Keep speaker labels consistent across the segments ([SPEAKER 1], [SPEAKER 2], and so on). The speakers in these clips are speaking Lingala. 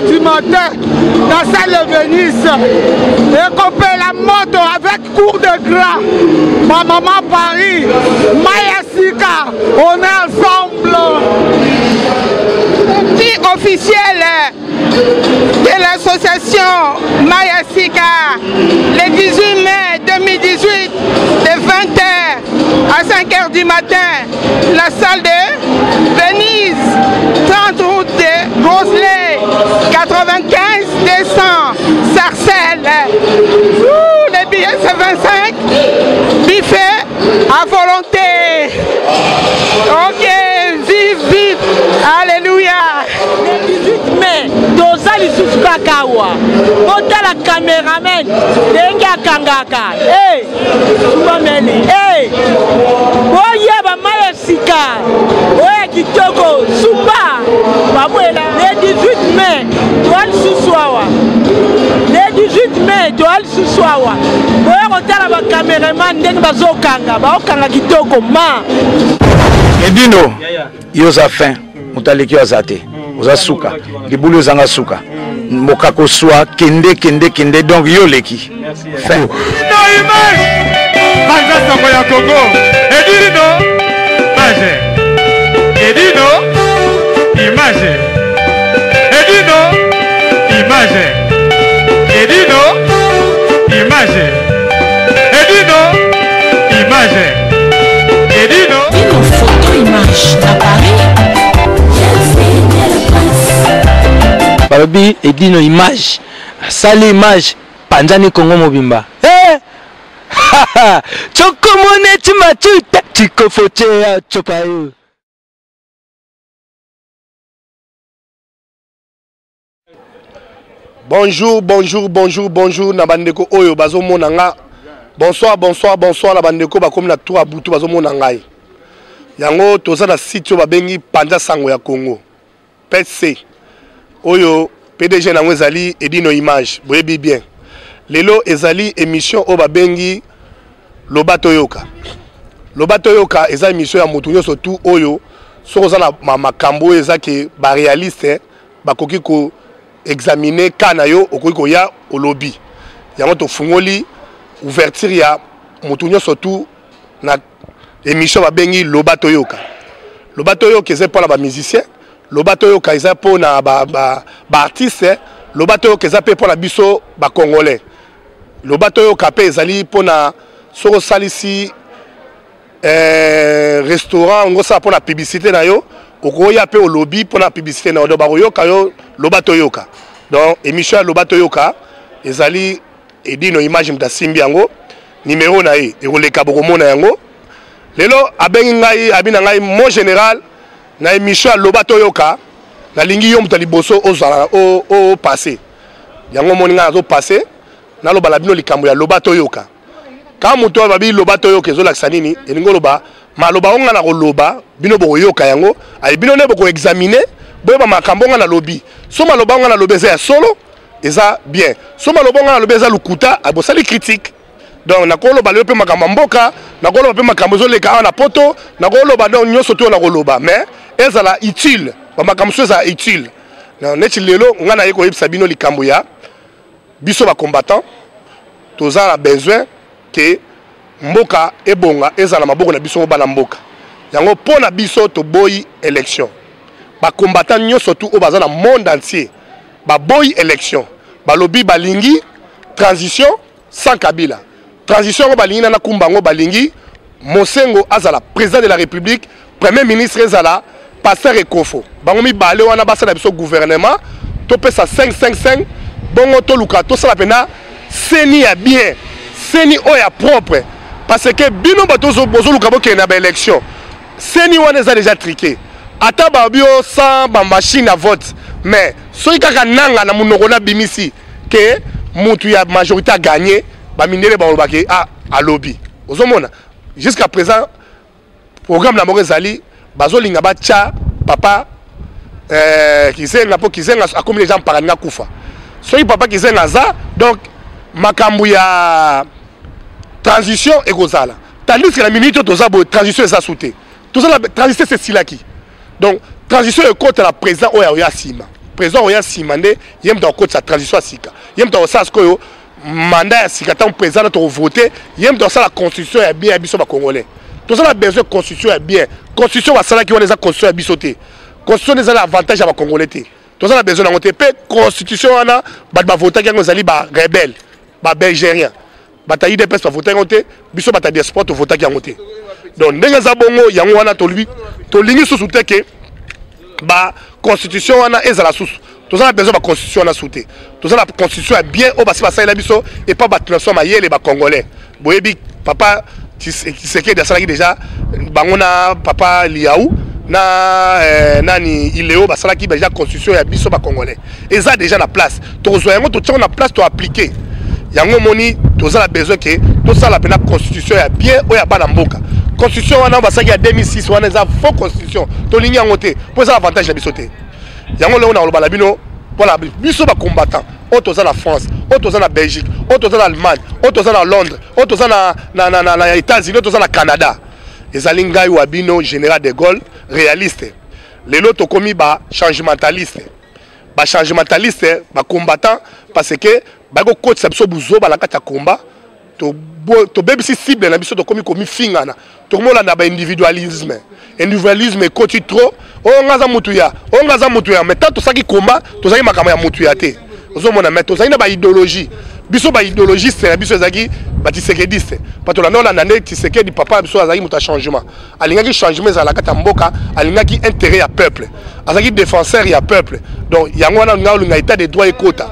[SPEAKER 1] du matin na salle de Venise. Ekopela moto avec cours de gras. Ma maman Paris, Maya Sika, on est ensemble.
[SPEAKER 2] Petit officiel de l'association Maya Sika, le 18 mai 2018, de 20h à 5h du matin, la salle de Venise, 30 route de Grosley, 95 200, Sarcelles. Ouh, les billets c'est 25, buffet à volonté. Ok, vive, vive, alléluia.
[SPEAKER 3] Le 18 mai, toza lisusu kaka awa. Botala cameraman ndenge akangaka. Hey, subameli. Hey, boyeba mai ya sika oyo ya kitoko supa babwela. Le 18 mai toa lisusu awa. Le 18 mai toa lisusu awa. Boya kotala ba cameraman ndenge bazokanga, baokanga kitoko ma.
[SPEAKER 4] Edino, yo oza fin, moto aleki yo aza te, oza suka, libulu ezanga suka, mboka koswa, kende kende kende, donc yo oleki fin.
[SPEAKER 5] Banza sango ya Congo, Edino, image, Edino, image, Edino, image, Edino, image, Edino, image, Edino.
[SPEAKER 6] Bino photo image na Paris.
[SPEAKER 7] Balobi Edino image asali image panzani Congo mobimba. Hey! Chokomone chimachuta chikofochea chopayo.
[SPEAKER 8] Bonjour, bonjour, bonjour, bonjour na bandeko oyo bazomona nga. Bonsoir, bonsoir, bonsoir na bandeko bakomi na tour ya butu bazomona ngai. Yango toza na site oyo babengi Panza Sango ya Congo. PC oyo PDG nango ezali Edino Image, boyebi bien. Lelo ezali émission oyo babengi Loba Toyoka. Loba Toyoka eza émission ya motu nyonso tu oyo soki oza na makambo oyo eza ke ba réaliste bakoki ko examiner cas na yo, okoki koya olobi. Yango tofungoli ouverture ya motu nyonso tu na émission babengi Loba Toyoka. Loba Toyoka eza mpo na ba musiciens, Loba Toyoka eza mpo na ba artistes, Loba Toyoka eza mpe mpo na biso ba congolais. Loba Toyoka mpe ezali mpo na soki osalisi restaurant ongo osala mpo na publicité na yo, okoya mpe olobi mpo na publicité na yo, donc bakoyoka yo. Loba Toyoka, donc émission ya Loba Toyoka ezali Edino Image moto asimbi yango, numéro na ye ekoleka, bokomona yango. Lelo abengi ngai, abi na ngai mon général na émission ya Loba Toyoka, nalingi yo moto ya liboso ozala o passer. Yango omoni ngai nazo passer, naloba na bino likambo ya Loba Toyoka. Ka moto oyo babi Loba Toyoka ezolakisa nini? Elingi oloba maloba oyo ngai nakoloba, bino bokoyoka yango, ayi bino nde bokoexamine, boyeba makambo ngai nalobi. So maloba oyo ngai nalobi eza ya solo, eza bien. So maloba oyo ngai nalobi eza lokuta, bosali critique. Donc nakoloba lelo mpe makambo ya mboka, nakoloba mpe makambo ezoleka awa na poto, nakoloba donc nyonso to nakoloba, mais ezala utile, ba makambo so ezala utile. Na neti lelo ngai naye koyebisa bino likambo ya biso ba combattant, toza na besoin ke mboka ebonga, ezala maboko na biso bana mboka. Yango mpo na biso toboyi élection. Ba combattant nyonso tu oyo baza na monde entier baboyi élection, balobi balingi transition sans Kabila. Transition yango balingi nana kumba yango, balingi Mosengo azala président de la République, premier ministre ezala pasteur Ekofo. Bango mibale wana basala biso gouvernement, topesa 555 bongo toluka tosala pena seni ya bien, seni oyo ya propre, parce que bino bato bozoluka bokende na ba élection, seni wana eza déjà truqué. Ata babi o sans ba machine à vote, mais soki kaka nanga na monoko na bimisi ke mutu ya majorité a gagné, ba mindele ba lobaki ah alobi. Ozomona jusqu'à présent programme na moko ezali bazolinga batya papa Kizenga, po Kizenga akomi déjà mpaka ninga kufa. Soki papa Kizenga aza, donc makambo ya transition ekozala, tandis que na minute oyo toza boye transition eza su te, toza na transition esilaki. Donc transition ekota na président oyo aoya nsima. Président oya nsima nde ye moto akokotisa transition ya sika, ye moto akosala sikoyo mandat ya sika. Ntango président na tokovote, ye moto akosala constitution ya bien ya biso bacongolais. Toza na besoin constitution ya bien. Constitution basalaki wana eza constitution ya biso te. Constitution eza na avantage ya bacongolais te. Toza na besoin yango te. Mpe constitution wana, bato bavotaki yango ezali barebelle, babelgérien, bato ya UDPS bavotaki yango te. Biso bato ya diaspora tovotaki yango te. Donc ndenge eza bongo, yango wana tolingi susu te ke baconstitution wana ezala susu. Toza na besoin baconstitution wana su te. Toza na constitution ya bien oyo basi basalela biso epa bato na biso ya mayele bacongolais. Boyebi, papa Tshisekedi asalaki déjà bango na papa Liau na nani Ileo, basalaki déjà constitution ya biso bacongolais. Eza déjà na place, tokozwa yango, totiango na place, toappliquer yango. Omoni, toza na besoin ke tosala mpena constitution ya bien oyo ya bana mboka. Constitution wana basalaki ya 2006 wana eza faux constitution. Tolingi yango te mpo eza avantage na biso te. Yango lelo na koloba na bino mpona biso bacombattant oyo toza na France, oyo toza na Belgique, oyo toza na Allemagne, oyo toza na Londres, oyo toza na États-Unis, oyo toza na Canada, ezali ngai wa bino général de Gaulle réaliste. Lelo tokomi bachangementaliste, bachangementaliste, bacombattant, parce que bakokotisa biso buzoba na kati ya combat. Tobebisi cible na biso, tokomi komifingana, tokomolanda baindividualisme. Individualisme ekoti trop. Oyo nga aza mutu ya, oyo nga aza mutu ya. Mais tant tosalaki combat, tozalaki makambo ya mutu ya te. Ozomona, mais tozalaki na baidéologie. Biso baidéologiste na biso ezalaki batisekediste. Bato olanda, olanda nde Tisekedi, papa na biso, azalaki moto ya changement. Alingaki changement ezala kati ya mboka, alingaki intérêt ya peuple, azalaki défenseur ya peuple. Donc yango wana nga olinga état de droit ekota.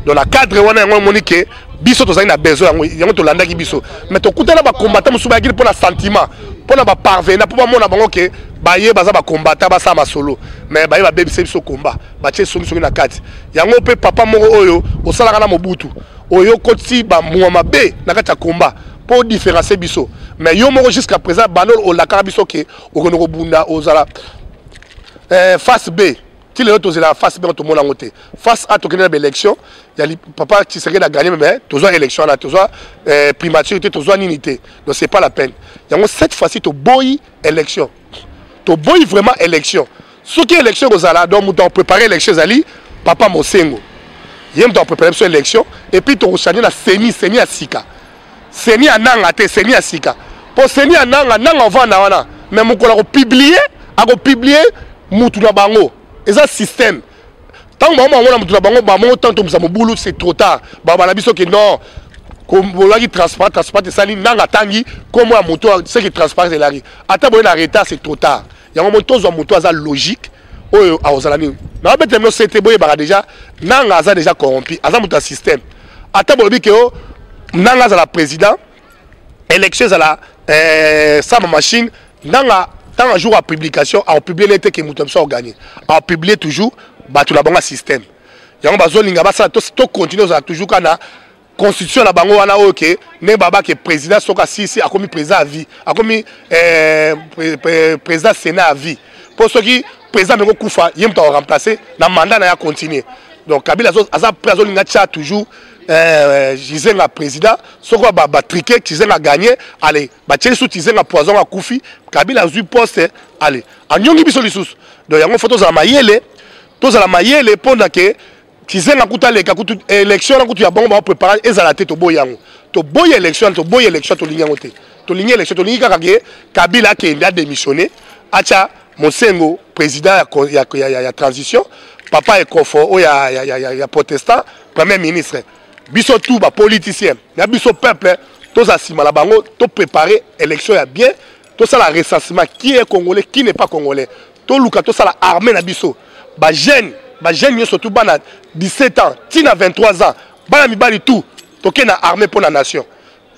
[SPEAKER 8] Donc na cadre wana, yango omoni ke biso tozali na besoin yango. Yango tolandaki biso, mais tokutana bacombattant mosusu bayakili mpo na sentiment, mpo na baparvenant, mpo bamona bango ke baye baza bacombattant, basala masolo. Mais baye babebisa biso komba, batie songisongi na kati yango. Mpe papa moko oyo osalaka na Mobutu, oyo okotisi bambuma mabe na kati ya komba mpo différencier biso, mais yo moko jusqu'à présent bando olakaka biso ke okende kobunda, ozala face B. Ti lelo tozela face B, tomona yango te. Face A, tokende na baélection ya papa Tshisekedi, a gagné, mais tozwa élection wana, tozwa primature te, tozwa nini te. Donc c'est pas la peine. Yango cette fois-ci toboyi élection, toboyi vraiment élection. Soki élection ekozala, donc moto apréparé élection ezali papa Mosengo. Ye moto apréparé biso élection. Et puis tokochange na CENI, CENI ya sika, CENI ya Nanga te, CENI ya sika. Mpo CENI ya Nanga, Nanga ovanda wana, mais mokolo akopublier, akopublier mutu na bango. Eza système. Ntango bango bamona mutu na bango, bango ntango tomisa mobulu, c'est trop tard. Babala biso ke non, bolaki transparent, transparent esali Nanga atangi kombo ya moto, ce qui transparent elaki. Ata boye na retard, c'est trop tard. Yango mo tozwa moto aza logique, oyo akozala nini. Nabetela bino sete, boyebaka déjà Nanga aza déjà corrompu, aza moto ya système. Ata bolobi ke o Nanga azala président, élection ezala sama machine, Nanga ntango jour ya publication akopublier nete ke moto ya biso akogagner, akopublier toujours bato na bango ya système. Yango bazolinga basala tocontinue ozala toujours kaka na constitution na bango wana, oyo ke ndenge babake président soki asisi akomi président à vie, akomi président sénat à vie, mpo soki président ameki kokufa, ye moto akoremplace na mandat na ye, acontinue. Donc Kabila aza prêt, azolinga tia toujours Gizenga président. Soki batriquer, Gizenga gagné, allez, batie lisusu Gizenga poison, akufi, Kabila azwi poste, allez, anyongi biso lisusu. Donc yango faut tozala mayele, tozala mayele mpona ke Gizenga kutu aleka kutu élection wana kutu ya bango baopréparer ezala te. Toboyi yango, toboyi élection, toboyi élection, tolingi yango te. Tolingi élection, tolingi kaka ke Kabila akende, adémissionner, atya Mosengo président ya transition, papa Ekofo oyo ya protestant premier ministre. Biso tout bapoliticien na biso peuple toza nsima na bango. Topréparer élection ya bien, tosala recensement, qui est congolais, qui n'est pas congolais. Toluka tosala armée na biso, bajeune, bajeune nyonso tu, bana 17 ans ntina 23 ans, bana mibali tout, tokende na armée mpo na nation.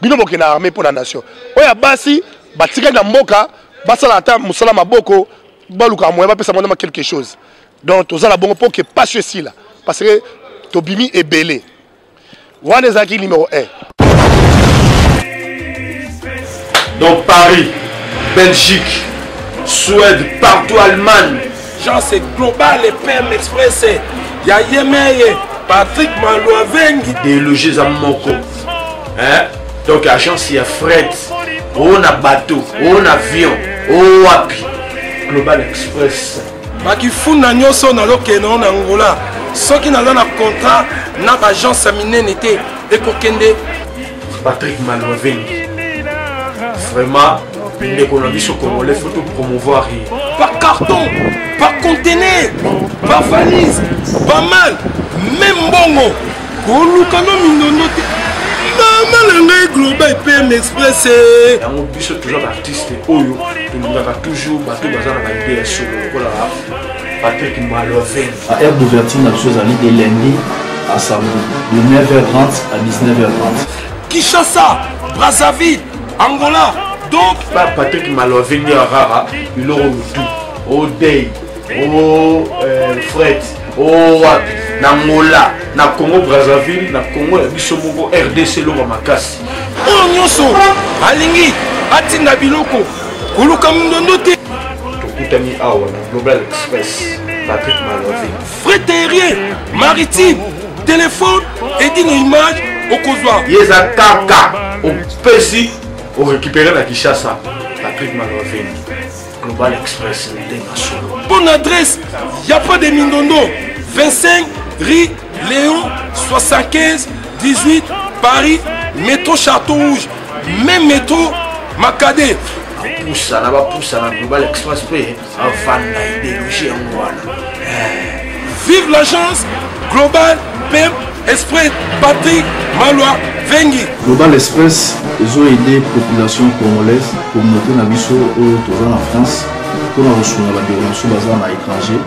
[SPEAKER 8] Bino bokende na armée mpo na nation. Oyo ya basi batikali na mboka, basala ata mosala maboko, baluka moyen bapesa mwana quelque chose. Donc tozala bongo mpo ke pasi esila, parce que tobimi ebele. Wana ezalaki numéro 1.
[SPEAKER 9] Donc Paris, Belgique, Suède, partout, Allemagne.
[SPEAKER 10] Genre c'est global et PM Express. Ya Yemeye, Patrick Malouavengi.
[SPEAKER 9] Idéologie za moko. Hein? Donc agence ya fret, o na bateau, o na avion, o wapi. Global Express.
[SPEAKER 10] Bakifunda nyonso nazokende na Angola. Soki naza na contrat na ba agence ya minene te ekokende.
[SPEAKER 9] Patrick Malwavengi vraiment ndeko na biso congolais faut to promouvoir ye.
[SPEAKER 10] Par carton, par conteneur, par valise, pas mal, même mbongo. Koluka no mindondo te. Mama na ngai Global PM Express.
[SPEAKER 9] Eh. Yango biso toujours ba artiste oyo tolingaka toujours bato baza na ba idée ya solo lokola Patrick Maloven.
[SPEAKER 11] Ba heure d'ouverture na biso ezali de lundi à samedi de 9h30 à 19h30.
[SPEAKER 10] Kinshasa, Brazzaville, Angola, donc
[SPEAKER 9] ba Patrick Maloven nde rara biloko mutu o day o euh, fret o wapi na Angola na Congo Brazzaville na Congo ya biso moko RDC eloko makasi
[SPEAKER 10] oyo nyonso alingi atinda biloko koluka mindondo te.
[SPEAKER 9] Tokutani awa na Global Express Patrick Malovi.
[SPEAKER 10] Fret aérien, maritime, téléphone edino image okozwa.
[SPEAKER 9] Ye eza kaka opesi orécupere na Kinshasa Patrick Malovi. Global Express ndenge solo.
[SPEAKER 10] Bonne adresse, y a pas de mindondo. 25 rue Léon 75 18 Paris, métro Château Rouge, même métro Makade.
[SPEAKER 9] Bapusana bapusana Global Express mpe avanda ideologie yango wana.
[SPEAKER 10] Vive l'agence Global PM Express Patrick Malwa Vengi.
[SPEAKER 11] Global Express ezo aider population congolaise, communauté na biso oyo toza na France mpona kosunga bandeko na biso baza na étranger,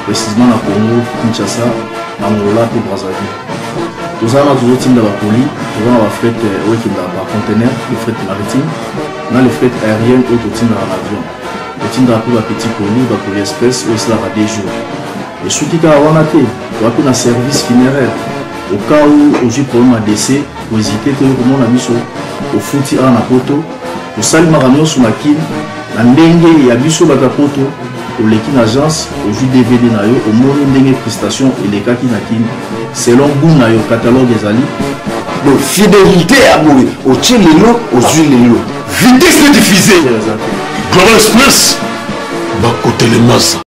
[SPEAKER 11] précisément na Congo Kinshasa, na Angola mpe Brazzaville. Toza wana tozotinda bakoli, toza na bafret oyo ekendaka par conteneur, le fret maritime na le fret aérienne oyo totindaka na avion. Totindaka mpe bapetit colis, bacolis express oyo esalaka 2 jours. Esuki kaka wana te, toza mpe na service funéraire. Au cas où ozwi problème ya décès, kohésite te, oyo komona biso, ofuti awa na poto, tosali makambo nyonso na Kin na ndenge ya biso bato ya poto. Oleki na agence, ozwi DVD na yo, omoni ndenge prestation elekaki na Kin selon goût na yo, catalogue ezali.
[SPEAKER 4] Donc fidélité ya boye, otie lelo ozwi lelo, vitesse diffusée Global Express bakotelemasa.